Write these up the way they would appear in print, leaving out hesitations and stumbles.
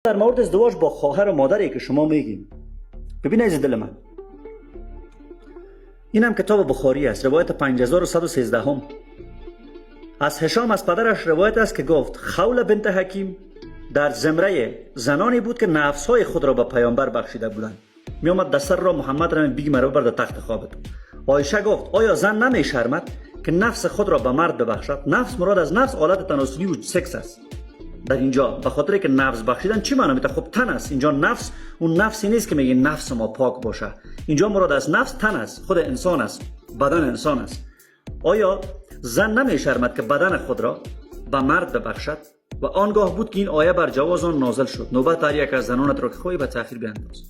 در مورد ازدواج با خواهر و مادری که شما میگین، ببین عزیز دل من، اینم کتاب بخاری است، روایت 5113 هم. از هشام از پدرش روایت است که گفت خوله بنت حکیم در زمره زنانی بود که نفسهای خود را به پیامبر بخشیده بودند. می آمد دستر را محمد را بگی مرا بر تخت خوابت. عایشه گفت آیا زن نمی شرمد که نفس خود را به مرد ببخشد؟ نفس مراد از نفس آلت تناسلی و سکس است در اینجا، به خاطر که نفس بخشیدن چی معنی میده؟ خب تن است. اینجا نفس اون نفسی نیست که میگه نفس ما پاک باشه. اینجا مراد از نفس تن است، خود انسان است، بدن انسان است. آیا زن نمیشرمد که بدن خود را به مرد ببخشد؟ و آنگاه بود که این آیه بر جواز آن نازل شد: نوبت هر یک از زنانت را که خواهی به تأخیر بینداز.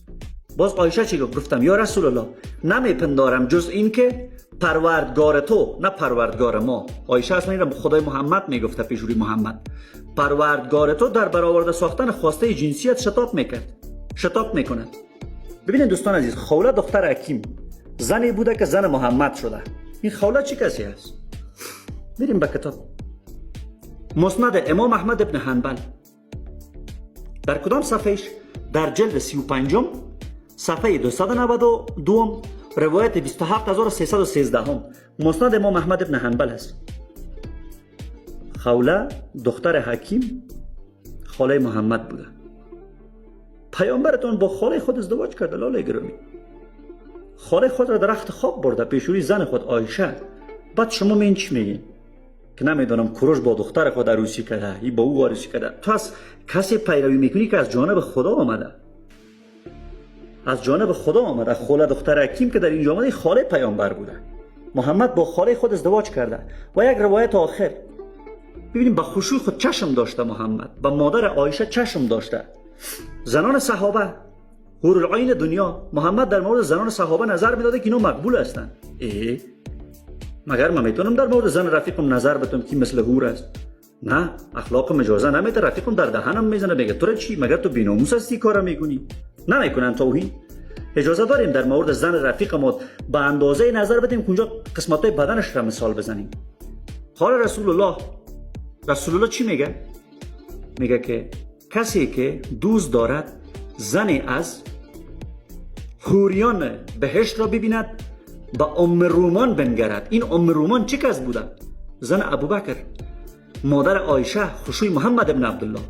باز عایشه چی گفت؟ گفتم یا رسول الله، نمیپندارم جز این که پروردگار تو، نه پروردگار ما. عایشه اصلا این خدای محمد میگفته پیشوری محمد. پروردگار تو در برآورده ساختن خواسته جنسیت شتاب میکرد، شتاب میکند. ببینید دوستان عزیز، خوله دختر حکیم زنی بوده که زن محمد شده. این خوله چی کسی است؟ میریم به کتاب مسند امام احمد ابن حنبل. در کدام صفحهش؟ در جلد 35، صفحه 292، روایت 27313 هم. مسند امام احمد ابن حنبل است. خوله دختر حکیم خاله محمد بوده. پیامبرتون با خاله خود ازدواج کرده. لاله گرامی، خاله خود را در رخت خواب برده پیشوری زن خود عایشه. بعد شما من چی میگین که نمیدونم کوروش با دختر خود عروسی کرده، ای با او عروسی کرده؟ تو از کسی پیروی میکنی که از جانب خدا آمده، از جانب خدا آمده. خوله دختر حکیم که در اینجا آمده، خاله پیامبر بوده. محمد با خاله خود ازدواج کرده. و یک روایت آخر ببینیم. با خشوع خود چشم داشته محمد، با مادر عایشه چشم داشته. زنان صحابه، حورالعین دنیا، محمد در مورد زنان صحابه نظر میداده که اینا مقبول هستند. ای مگر من میتونم در مورد زن رفیقم نظر بدم که مثل حور است؟ نه، اخلاقم اجازه نمیده. رفیقم در دهنم میزنه، میگه تو چی؟ مگر تو بیناموس هستی کارا میکنی؟ نمیکنن توهین. اجازه داریم در مورد زن رفیق ما به اندازه نظر بدیم که اونجا قسمت های بدنش را مثال بزنیم. قال رسول الله، رسول الله چی میگه؟ میگه که کسی که دوست دارد زنی از حوریان بهشت را ببیند، به ام رومان بنگرد. این ام رومان چه کس بوده؟ زن ابوبکر، مادر عایشه، خشوی محمد ابن عبدالله.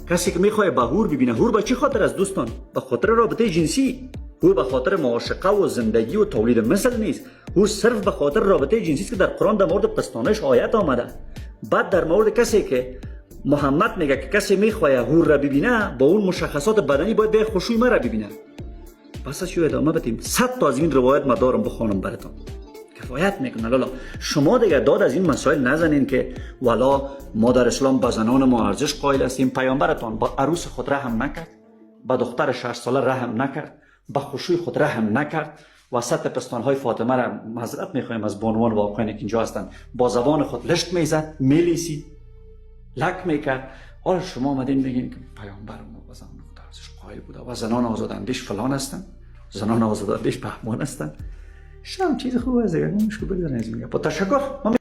کسی که میخواد به حور ببینه، حور با چی خاطر از دوستان؟ به خاطر رابطه جنسی. حور به خاطر معاشقه و زندگی و تولید مثل نیست. حور صرف به خاطر رابطه جنسی است که در قرآن در مورد پستانش آیت آمده. بعد در مورد کسی که محمد میگه که کسی میخواد حور را ببینه، با اون مشخصات بدنی باید به خشوی مرا ببینه. پس از ادامه بدیم؟ 100 تا از این روایت ما دارم، بخوانم براتون کفایت میکنه. لالا شما دیگه داد از این مسائل نزنین که والا ما در اسلام به زنان ما ارزش قائل هستیم. پیامبرتان با عروس خود رحم نکرد، با دختر 6 ساله رحم نکرد، با خشوی خود رحم نکرد. وسط پستانهای فاطمه را، معذرت میخوایم از بانوان و آقایان که اینجا هستند، با زبان خود لشت میزد، میلیسید، لک میکرد. حالا شما آمدین بگین که پیامبر ما با زنان خود ارزش قائل بوده و زنان آزاداندیش فلان هستند، زنان آزاداندیش بهمان هستند. شام چیز خوب است دیگه، مشکل بگذارن از این. با تشکر.